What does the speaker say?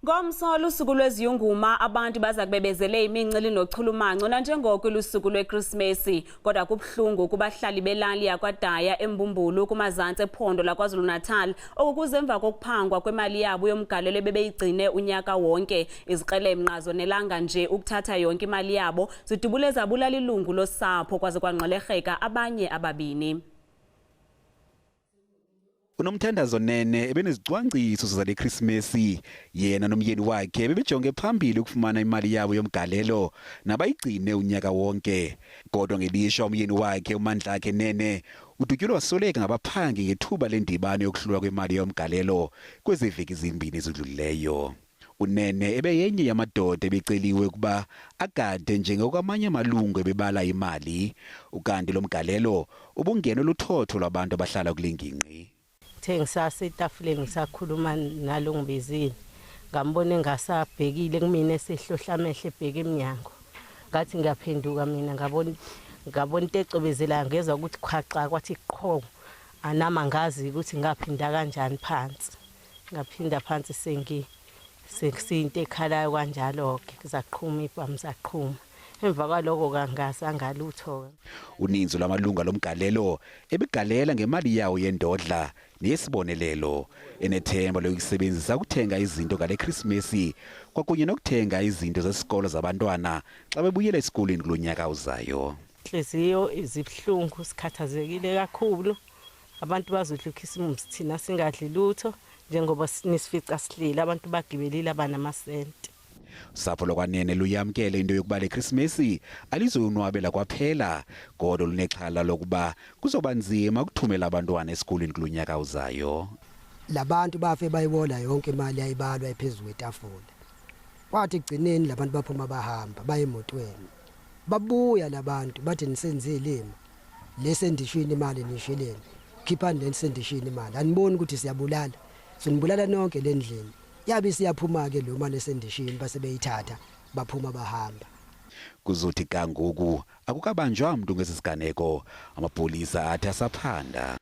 Ngomso lusuku lweziyunguma, abantu baza kubebezele imincili nochulumanco nanjengoko ilusuku lweKrisimesi. Kodwa kubuhlungu kubahlali belali yakwaDaya eMbumbulu kumazantsi ephondo laKwaZulu-Natal. Oku kuze emva kokuphangwa kwemali yabo yomgalelo ebebeyigcine unyaka wonke. Izikrelemnqa zonelanga nje ukuthatha yonke imali yabo, zidubule zabulala ilungu losapho kwaze kwangxwelerheka abanye ababini. Unomthandazo Nene ebenezicwangciso zale Krisimesi. Yena nomyeni wakhe bebejonge phambili ukufumana imali yabo yomgalelo nabayigcine unyaka wonke. Kodwa ngelishwa umyeni wakhe uMandlakhe Nene udutyulwe wasweleka ngabaphangi ngethuba lendibano yokuhlulwa kwemali yomgalelo kwezi veki zimbini zidlulileyo. Unene ebeyenye yamadoda ebeceliwe ukuba agade njengokwamanye amalungu ebebala imali. Ukanti lo mgalelo ubungeno luthotho lwabantu abahlala kule ngingqi. Kuthe ngisasetafuleni ngisakhuluma nalo ngibizile, ngambona engasabhekile kumina, esehlohla amehlo ebheka emnyango. Ngathi ngiyaphenduka mina, ngabona into ecwebezelayo, ngezwa ukuthi khwaxa, kwathi qho, anama ngazi ukuthi ngaphinda kanjani phansi. Ngaphinda phansi sengiyinto ekhalayo kanjalo-ke, zaqhuma ibhamu, zaqhuma. Emva kwaloko kangazanga lutho-ke. Uninzi lwamalunga lomgalelo ebegalela ngemali yawo yendodla neyesibonelelo, enethemba lokusebenzisa ukuthenga izinto ngale Krisimesi kwakunye nokuthenga izinto zesikolo zabantwana xa bebuyela esikolweni kulo nyaka uzayo. Inhliziyo izibuhlungu, sikhathazekile kakhulu. Abantu bazodla ukhisimusi thina singadli lutho, njengoba nisifica sihleli, abantu bagibelile abanamasenti. Usapho lwakwanene luyamkele into yokuba le Krisimesi alizoyonwabela kwaphela, kodwa lunexhala lokuba kuzoba nzima ukuthumela abantwana esikolweni kulo nyaka uzayo. Labantu bafe bayiwola yonke imali yayibalwa ephezu kwetafula. Kwathi ekugcineni labantu baphuma bahamba baye emotweni. Babuya labantu bathi, "Nisenzile ima lesendishini imali, nishileni, khiphani lesendishini imali, aniboni ukuthi siyabulala, sinibulala nonke lendlini." Yabe siyaphuma ke lo mali esendishini, base beyithatha baphuma bahamba. Kuzothi kangoku akukabanjwa mntu ngesi siganeko. Amapolisa athi asaphanda.